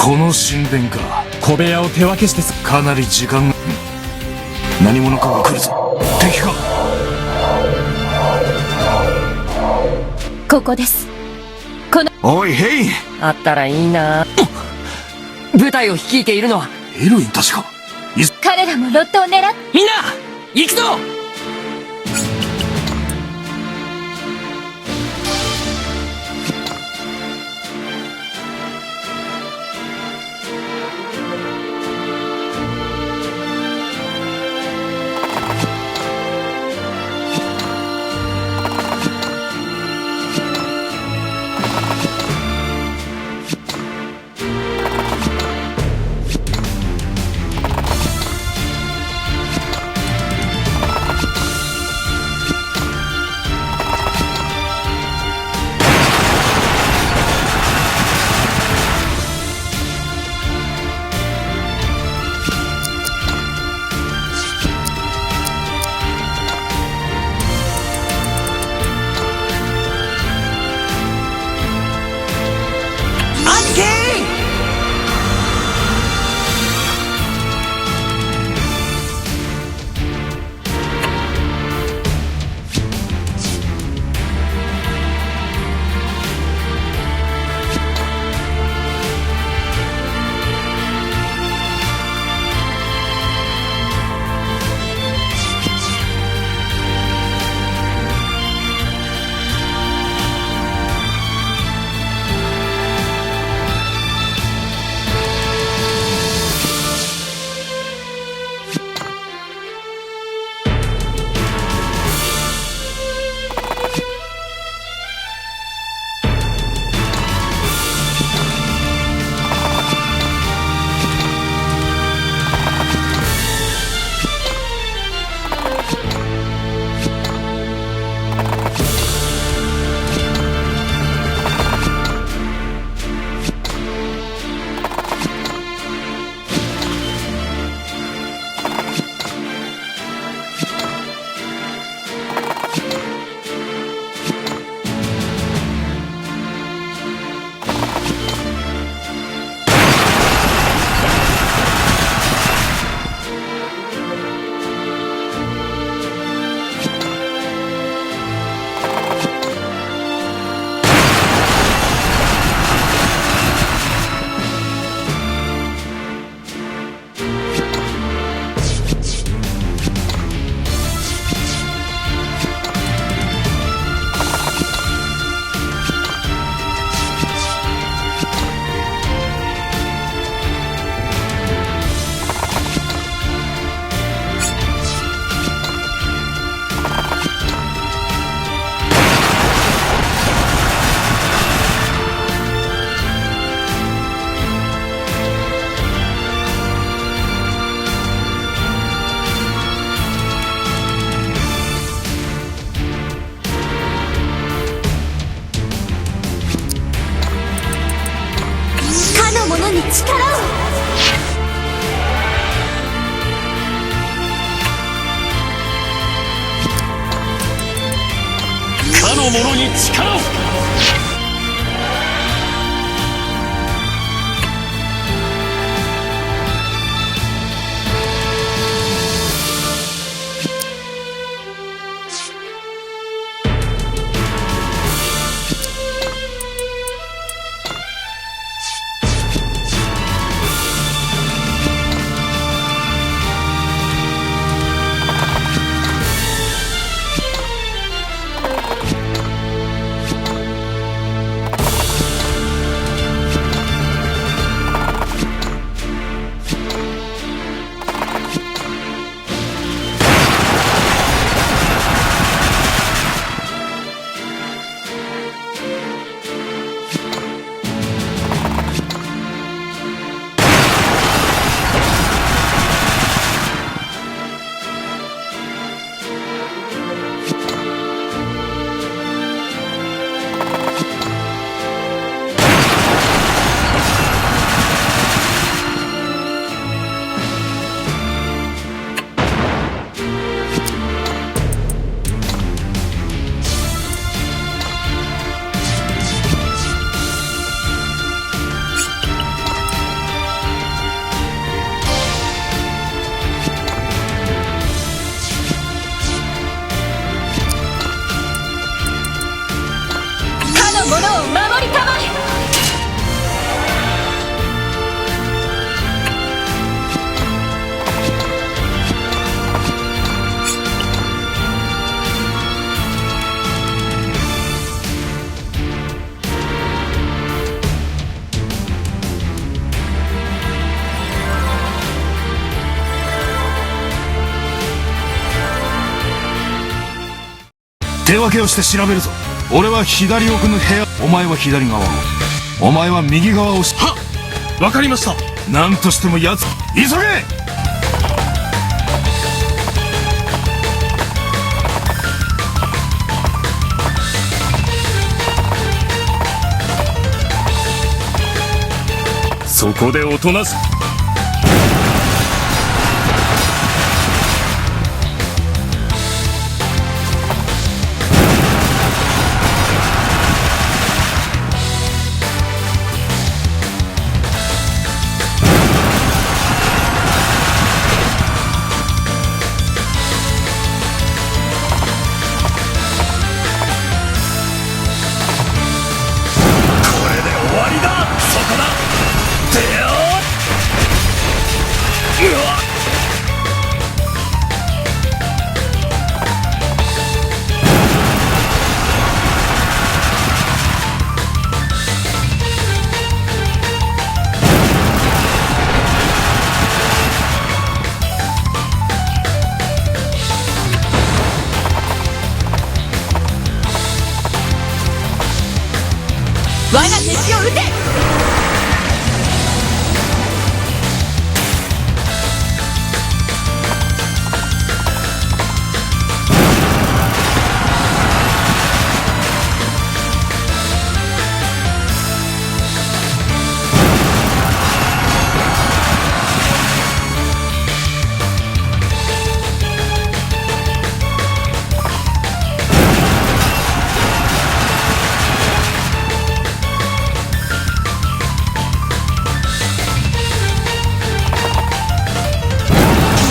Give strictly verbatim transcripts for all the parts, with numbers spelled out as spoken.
この神殿か。小部屋を手分けしてす、かなり時間が。何者かが来るぞ。敵か。ここです。この、おい、ヘイン。あったらいいな。部隊を率いているのは。エルウィンたちか。い、彼らもロットを狙っ、みんな、行くぞ。かの者に力を。かの者に力を。手分けをして調べるぞ。俺は左奥の部屋、お前は左側を、お前は右側を。はっ、わかりました。何としてもやつ、急げ！そこでおとなしく。これで終わりだ。そこだ。てよ。うわっ。我が敵を討て！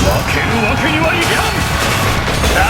負けるわけにはいかん！ああ！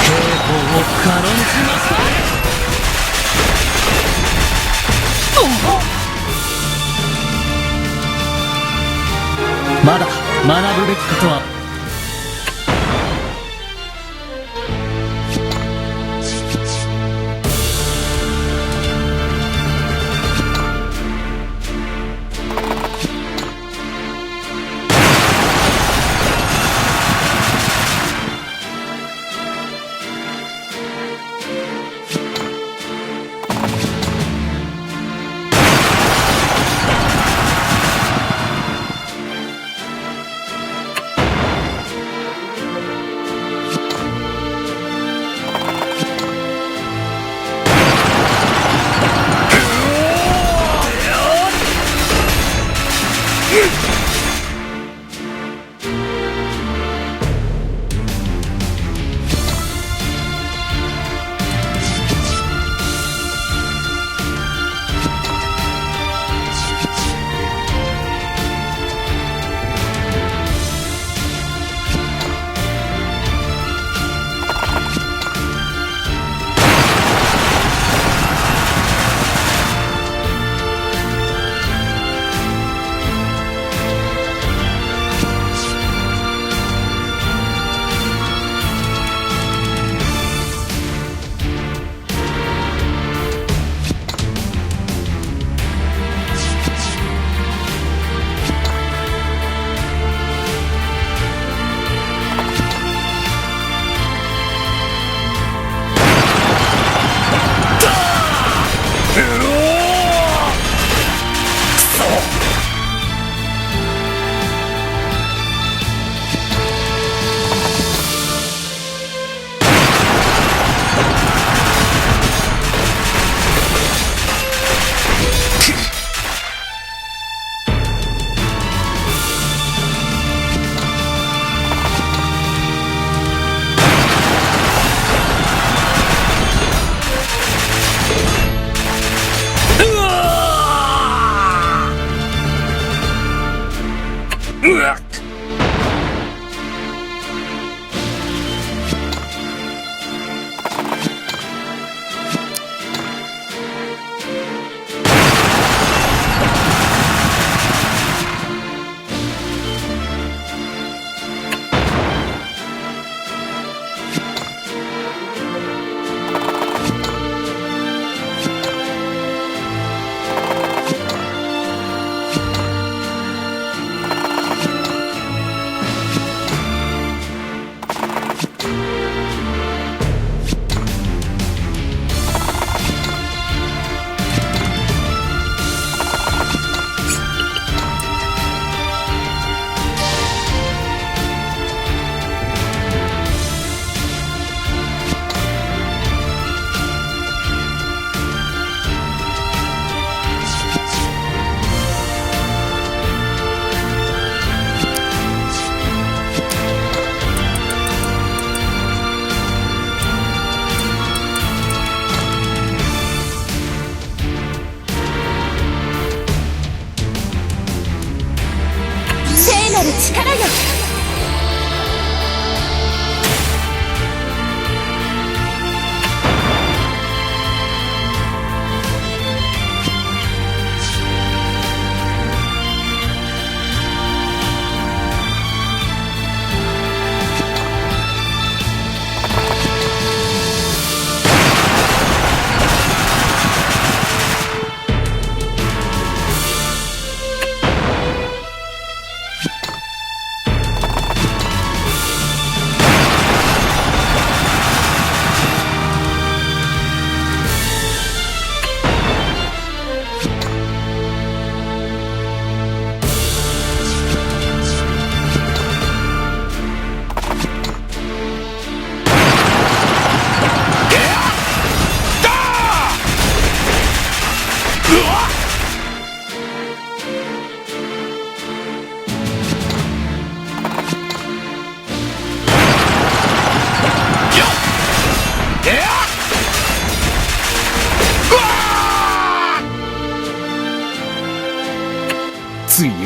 刑法を軽んじなさい。まだ学ぶべきことは。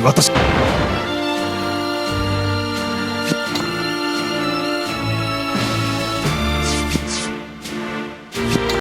Vata s-,